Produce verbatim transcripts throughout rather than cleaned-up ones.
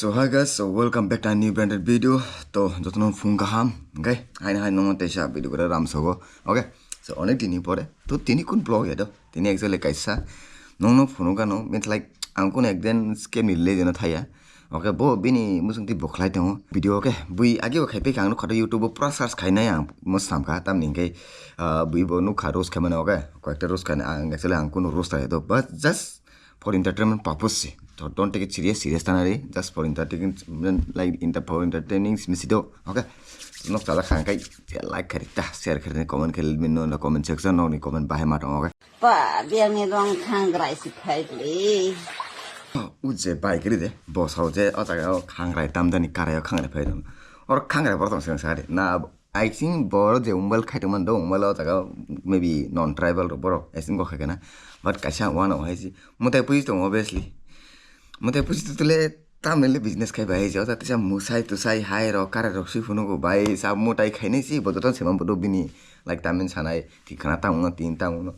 So hi guys, so welcome back to a new branded video. To jotono phung kaham, okay? Haino hai nongno teisa video kore ram sogo, okay? So onek dini pore, to tini kun vlog ya do? Tini actually kaisa nongno phunukano, means like ang kun ekden scam ni le jeno thaya. Okay, bo bini musung ti bo khlai tongo video, okay? Bui agi o khai pe kang khato YouTube o pura search khainai ang musam ka tamni hingke, ah, bui bo nukha roast khaimani, okay? Koyekta roast khainai ang actually ang kun roast thaya do, but just for entertainment purpose se. So don't take it serious, serious tanari, just for entertaining, like inter for entertaining misi do, okay? Nok chala khang kai like khari ta, share khari, comment khari, let me know in the comment section, nokni comment bahai ma tong, okay? Pa, biang ni rong khangrai si phai le. Uje bai kiri de, bo sao je o jaga o khangrai tam dani karai o khangrai phai dong. Or khangrai bor tong seng sari na. I think borok je mobile khai tongmani do, mobile o jaga maybe non tribal rok borok, I think bo khai kana. But kaisa wano hai si. Mutai puji tongo obviously. Mutai puji tole tamni le business khai bai si. O jaga tisa musai tusai hai rok kare rok si phunu go bai sa mutai khainai si bo joto sema bodo bini. Like tamin sanai ti khana tamo no tin tamo no.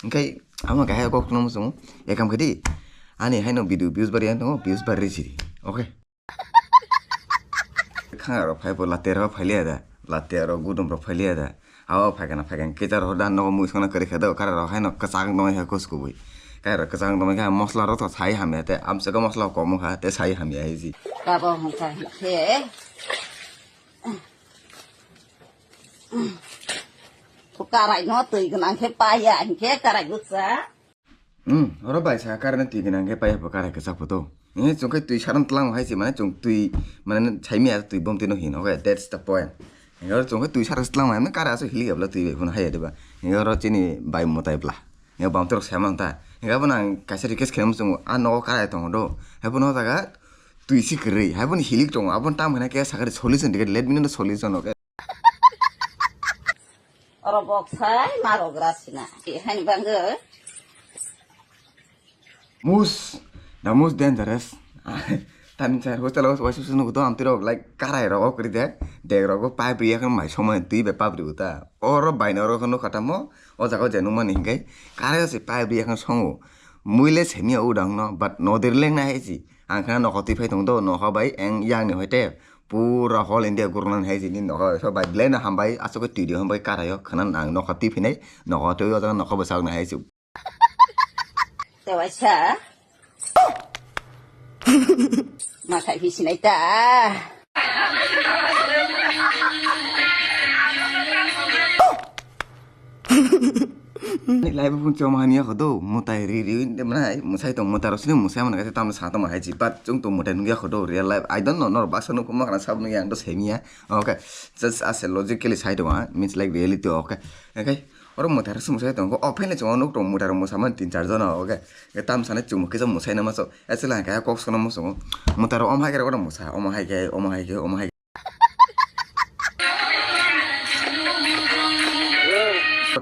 Engkai ama kahai kok no musungo. Ekam khadi. Ani hai no video views bari ano views bari si. Okay. Khang rok phai bo latia rok phai liya da. Latia rok gudum rok phai liya da. Abo phai kana phai kana kecha rok dan nogo mui songna kari kha do. Kara rok hai no kwchang dong hai kus kubui. Kara rok kwchang dong hai mosla rok to sai hamya te. Amswk mosla komo kha te sai hamya hai ji. Kabo hongkha he. Karai no twi gwnang khe paya hinkhe karai gutsa. Hmm, oro bai sa karena twi gwnang khe pai bo karai kwchak photo. Ni chwng khe twi saran tlang hai se mane chwng twi mane saimi ya twi bom twi no hin. Okay, that's the point. Ni oro chwng khe twi saran tlang hai mane kara aso hili gabla twi bai phun hai ya diba. Ni oro chini bai mutai bla. Ni bam trok sama ta. Ni gabo nang kaisa request khem chwng a nogo karai tong do. Hai phun jaga twi si kwrwi. Hai phun hilik tong. Abon tam hena khe sakari solution dikhe let me know the solution, okay. Oro bok sai ma rogra sina. Hai bangwi. Mus, the most dangerous. Tani char hostel o waisa sunu kuto amtwi rok like karai rok kri de. Dek rok pipe riya kan mai somoi twi be pipe ri uta. Oro baino rok no katamo. O jaga je nungmani hingai. Karai se pipe riya kan songo. Muile semia udang no but nodir leng na hai si. Ang khana nokho twi phai tong do nokho bai eng yang ni hoite. Pura whole India gurung nang hai si ni nokho so bai belai no hambai aswk twi di hambai karai o khana ang nokho twi phinai nokho twi o jaga nokho bwsajak nai hai si. Tewaisa. Ma khai phi sinai ta. Ni lai bo phun choma hania khodo mutai ri ri de mana musai tong mutai rosini musai mana kaisa tamno sa tong hai ji but chung to mutai nungya khodo real life I don't know nor baksa nuk ma kana sab nungya ang to semia. Okay, just as a logically sai tong means like reality, okay. Okay. Oro mwtai rok se mwsai tongo, o phaile chwng o nuk tongo mwtai rok mwsa mani tin char jona, okay. Tam sanai chwng kisa mwsai na maso, aswk lang kaya kok sokna muchungo. Mwtai rok omo hai khe rok mwsa, omo hai khe, omo hai khe, omo hai khe.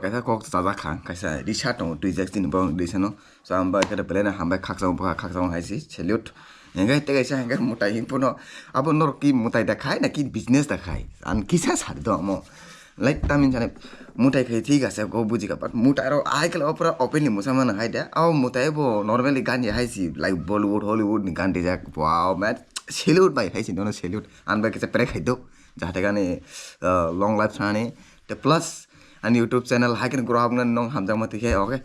Kaisa kok chajak kha, kaisa risa tongo, twijak chini borok risa no. So ang bai khe belai no hambai khakchang bwkha khakchang hai se salute. Hingke tei kaisa hingke mwtai hing phano abo norok ki mwtai da khai na ki business da khai. Ang kisa sari do amo. Like tamin jane mwtai khai thik ase go buji ka but mwtai ro ai kala opera openly mwsa mano hai da. Abo mwtai bo normally gan ya hai si like Bollywood Hollywood ni gan dijak. Wow man, salute bai hai si nono salute. Ang bai kisa pray khai do. Jahate gani, uh, long life sani. Te plus ani YouTube channel hai khe grow up nani nong hamjakma twi khe, okay.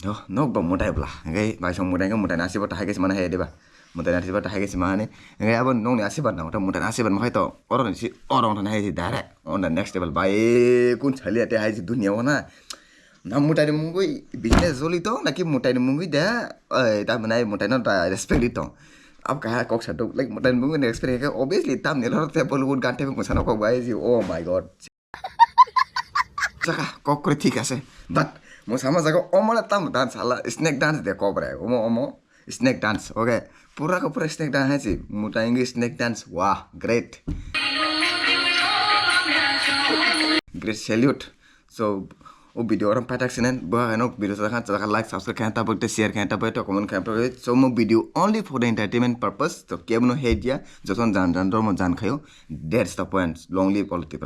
Oh, nok bo mwtai bla. Hingke bai song mwtai hingke mwtai nasi bo tahai khe se mane hai diba. Mwtai nasi bo tahai khe se mane. Hingke abo nongni asirwad nang, mwtai nasi ban hai to. Oro ni si oro thani hai si direct on the next level. Bai kun chali ate hai si dunia o na. Na mwtai ni mungwi business joli to, naki mwtai ni mungwi da, oi, ta mwnai mwtai no da respect di to. Ab kaha kok sa dok, like mwtai ni mungwi respect ke obviously tam ni lor te Bollywood gan te mwsana kok bai ji, oh my God. Saka kok kore thik ase, but mwsama jaga omo na tam dance hala, snake dance de kok bre, omo, omo, snake dance, okay. Pura ko pura snake dance hai si, mwtai ngi snake dance, wah, great. Great salute. So, o video orang patak sinen, bo ano video sa kan, sa like, subscribe kan, tabuk te share kan, tabuk te comment kan, tabuk te. So, mo video only for the entertainment purpose. So, kebo no hate ya, joson jan jan, dormo jan khayo. That's the point. Long live all the people.